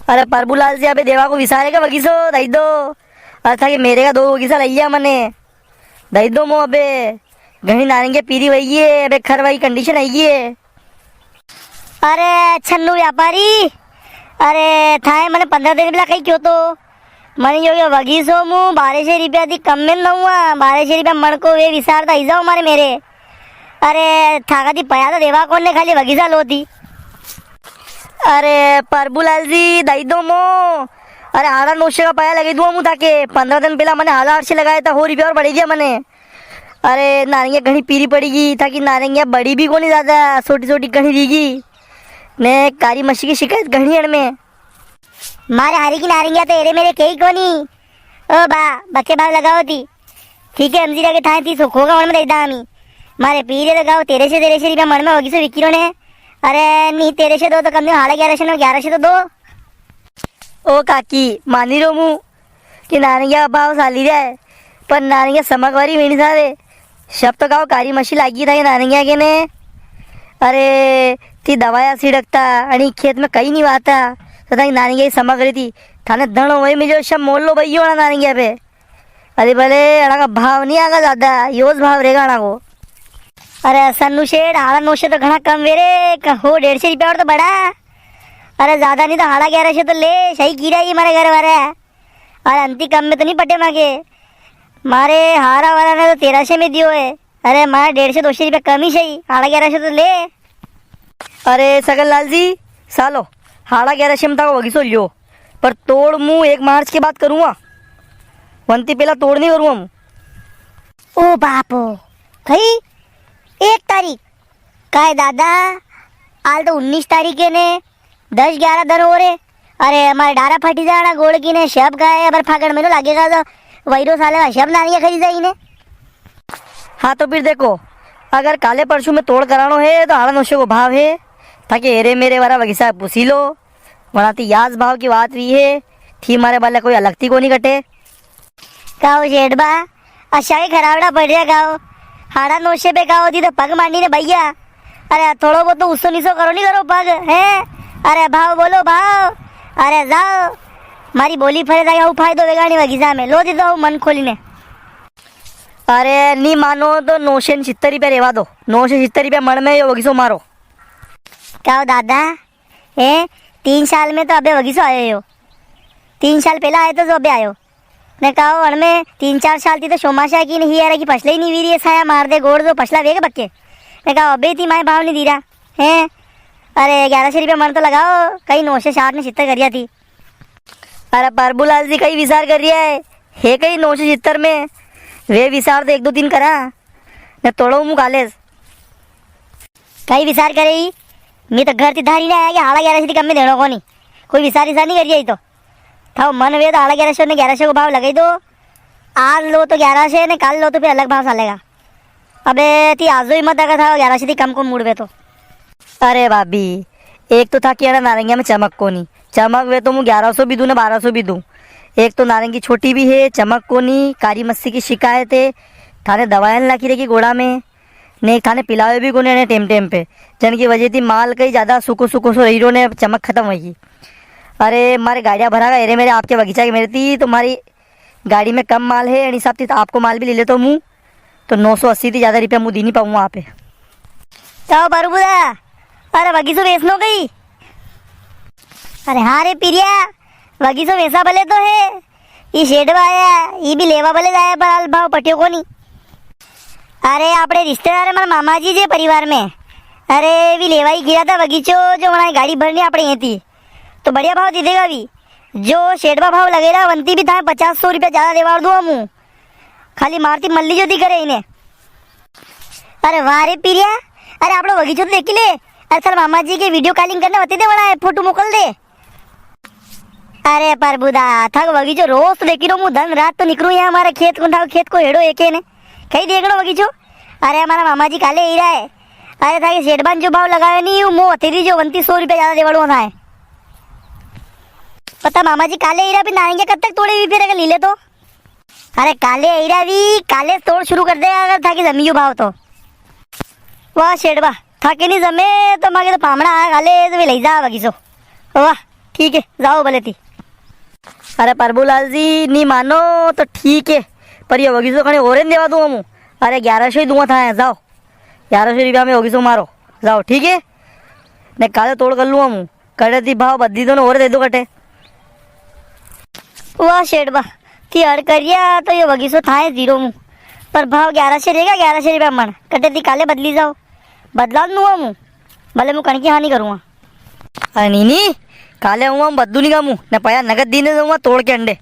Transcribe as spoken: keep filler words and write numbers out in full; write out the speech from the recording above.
अरे प्रभुलाल जी, अबे देवा को विसारे का बगीचो दई दो। अरे थाके मेरे का दो बगीचा लई लिया मने, दई दो मो अबे। घणी नारंगिया पीरी वई है, अबे खरवा की condition आई है। अरे छन्नू व्यापारी, अरे थाए मने पन्द्रह दिन पेला कई क्यो तो, मने यो, यो बगीचो मु बारह सौ रुपया थी कम में न हुआ, बारह सौ रुपया मण को वे विसारता ही जाओ मारे मेरे। अरे थाका थी पया तो देवा कोने, खाली बगीचा लो थी। अरे प्रभुलाल जी, दई दो मो। अरे हाड़ा नौ सौ का पया लगई दूं मु थाके, पन्द्रह दिन पेला मने हाड़ा आठ सौ लगाया था, हो रुपया और बढ़ई दिया मने। अरे नारंगिया घणी पीरी पड़ेगी, थाकी नारंगिया बड़ी भी कोनी ज्यादा, छोटी छोटी घणी रीगी। ने कारी मसी की शिकायत घणी अण में। मारे हारी की नारंगिया तो एरे मेरे कई कोनी। ओ बा, बके भाव लगाओ थी। ठीक है, हमजी रा के थाए थी सो खोगा मण में दई दा हमी। मारे पीरे तो गाओ तेरह सौ, तेरह सौ रुपया मण में बगीचो विकी रो ने। अरे नी, तेरह सौ दो तो कम दे, हाड़ा ग्यारह सौ ने ग्यारह सौ तो दो। ओ काकी, मानी रो मु कि नारंगिया का भाव साली रे, पर नारंगिया समक वारी वेणी सावे। शब तो काओ कारी मसी लागी था ये नारंगिया के ने। अरे, थी दवाया सिड़कता, अणी खेत में कई नी वाता, तो थाकी नारंगिया ही समक री थी। थाने धणो वही मिलो, शब मोल लो भैयो वाला नारंगिया पे। अरे भले, अणा का भाव नी आगा ज्यादा, योज भाव रेगा अणा को। अरे सन्नू शेठ, हाड़ा नौ सौ तो घणा कम वे रे, क-, हो डेढ़ सौ रुपया और तो बढ़ा। अरे ज्यादा नी तो हाड़ा ग्यारह सौ तो ले, सही की री मारे घर वाले। अरे अंती कम में तो नी पटे मागे। मारे हारा वाला ने तो तेरह सौ में दियो है। अरे मारे डेढ़ सौ दो सौ रुपया कम ही सही, हाड़ा ग्यारह सौ तो ले। अरे सगनलाल जी, सालो, हाड़ा ग्यारह सौ में थाको बगीचो लियो, पर तोड़ मु एक मार्च के बाद करूँगा, वंती पेला तोड़ नी करूँगा मु। ओ बापो, कई एक तारीख? काय दादा, हाल तो उन्नीस तारीख है ने, दस ग्यारह दन हो रे। अरे, हमारे डारा फाटी जाना गोड़ की ने, शब का है, अबर फागण महीनो लागेगा तो वैरो साले का शब नानिया खरी जाई ने। हाँ, तो फिर देखो, अगर काले परसों में तोड़ करानो है, तो हाड़ा नौ सौ को भाव है, थाके हेरे मेरे वाला बगीचा पूछी लो, वणा ती याज भाव की बात हुई है, थी मारे बाले कोई अलग थी कोनी कटे। काओ जेठ बा, अशा ही खराबड़ा पड़ रहा काओ। हाड़ा नौ सौ पे काओ थी तो पग मांडी ने भैया। अरे थोड़ो बहुत तो उसो निसो करो, नी करो पग, हैं? अरे भाव बोलो भाव। अरे जाओ, मारी बोली फरे जाए, हूँ फायदो वेगा नी बगीचा में, लो दी दो हूँ मन खोली ने। अरे नी मानो तो नौ सौ छिहत्तर रुपया रेवा दो, नौ सौ छिहत्तर रुपया मण में यो बगीचो मारो। काओ दादा, ए, तीन साल में तो अबे वगीसो आयो यो। तीन साल पहला आयो तो जो अबे आयो। ने कहो, अणमें तीन चार साल थी तो चौमासा की नी, यार की फसलें ही नी वी री है, साया मार दे गोड़ जो फसला वेग बक्के। ने कहो, अबे थी माए भाव नी दी रा। हैं? अरे, ग्यारह सौ रुपया मन तो लगाओ, कई नौ सौ साठ ने छित्तर करिया थी। अरे, प्रभुलाल जी कई विचार कर रिया है, है कई नौ सौ छित्तर में? वे विचार तो एक दो दिन करा, ने तोड़ो मु कालेज। कई विचार करे ही? मैं तो घर ती धारी ने आया कि हाड़ा ग्यारह सौ थी कम में देनो कोनी। कोई विचार विचार नी करिया ही तो। थाओ मन वे तो हाड़ा ग्यारह सौ ने ग्यारह सौ को भाव लगाई दो। आज लो तो ग्यारह सौ ने काल लो तो फिर अलग भाव सालेगा। अबे ती आजो ही मत अगर थाओ ग्यारह सौ थी कम को मूड वे तो। अरे भाभी, एक तो थाकी अड़ा नारंगिया में चमक कोनी, चमक वे तो मु ग्यारह सौ भी दूं ने बारह सौ भी दूं। एक तो नारंगी छोटी भी है, चमक कोनी, कारी मस्सी की शिकायत है, थाने दवाइयां लाखी रेगी गोड़ा में, ने थाने पिलावे भी कोनी ने टेम टेम पे, जन की वजह थी माल कई ज्यादा सूखो सूखो सो रही रो ने चमक खत्म होगी। अरे मारे गाड़िया भरा गए रे मेरे आपके बगीचा के मेरे थी, तो मारी गाड़ी में कम माल है, अणी हिसाब थी तो आपको माल भी ले लेतो मु, तो नौ सौ अस्सी थी ज्यादा रुपया मु दी नी पाऊंगा आप। तो प्रभुदा, अरे बगीचो बेचनो कई? अरे हाँ रे पीरिया, बगीचो बेचा भले तो है, ई सेठ बा आया, ई भी लेवा भले जाया, पर हाल भाव पट्यो कोनी। अरे आपणे रिश्तेदार है मारा मामा जी जे परिवार में, अरे वी लेवा ही गिरा था बगीचो, जो वणा गाड़ी भरनी आपणे ये थी, तो बढ़िया भाव दे देगा वी। जो सेठ बा भाव लगेगा वंती भी थाए पचास सौ रुपया ज्यादा देवाड़ दूं मु। खाली मारती मल्ली जो दी करे इने। अरे वाह रे पीरिया, अरे आपणो बगीचो तो देखी ले। अरे थारा मामा जी के video calling करने वती दे, वणा फोटो मोकल दे। अरे प्रभुदा, थाको बगीचो रोज तो देखी रो मु, दन रात तो निकरू यहाँ मारे खेत को, थाको खेत को हेड़ो एके ने। कई देखणो बगीचो? अरे मारा मामा जी काले ही रहा है। अरे थाके सेठ बा ने जो भाव लगायो नी, वो मो हथेली जो वंती सौ रुपया ज्यादा देवाड़ो थाए। पता मामा जी काले ही रहा, फिर नारंगिया कब तक तोड़े भी फिर अगर ली ले तो? अरे काले अईरा भी काले तोड़ शुरू कर दे अगर थाके जमी यो भाव तो। वाह शेठ बा, थाके नी जमे तो माके तो पामणा आ काले तो भी लई जा बगीचो। वाह। ठीक है, जाओ भले ती। अरे प्रभुलाल जी, नी मानो तो ठीक है, पर यो बगीचो कणे और नी देवा दूंगा मूं। अरे ग्यारह सौ ही दूंगा थाए, जाओ। ग्यारह सौ रुपया में बगीचो मारो, जाओ, ठीक है? ने काले तोड़ कर लूंगा मूं। कटे ती भाव बदली दो ने और दे दो कटे। वाह सेठ बा, ती हड़ करिया तो यो बगीचो थाए दीरो मूं, पर भाव ग्यारह सौ रेगा, ग्यारह सौ रुपया मण। कटे ती काले बदली जाओ, बदला दूंगा मूं, भले मूं कणकी हानि करूंगा। अरे नी नी, काले आऊंगा, बदलू नी का मूं, ने पया नगद दीने जाऊंगा तोड़ के अंडे।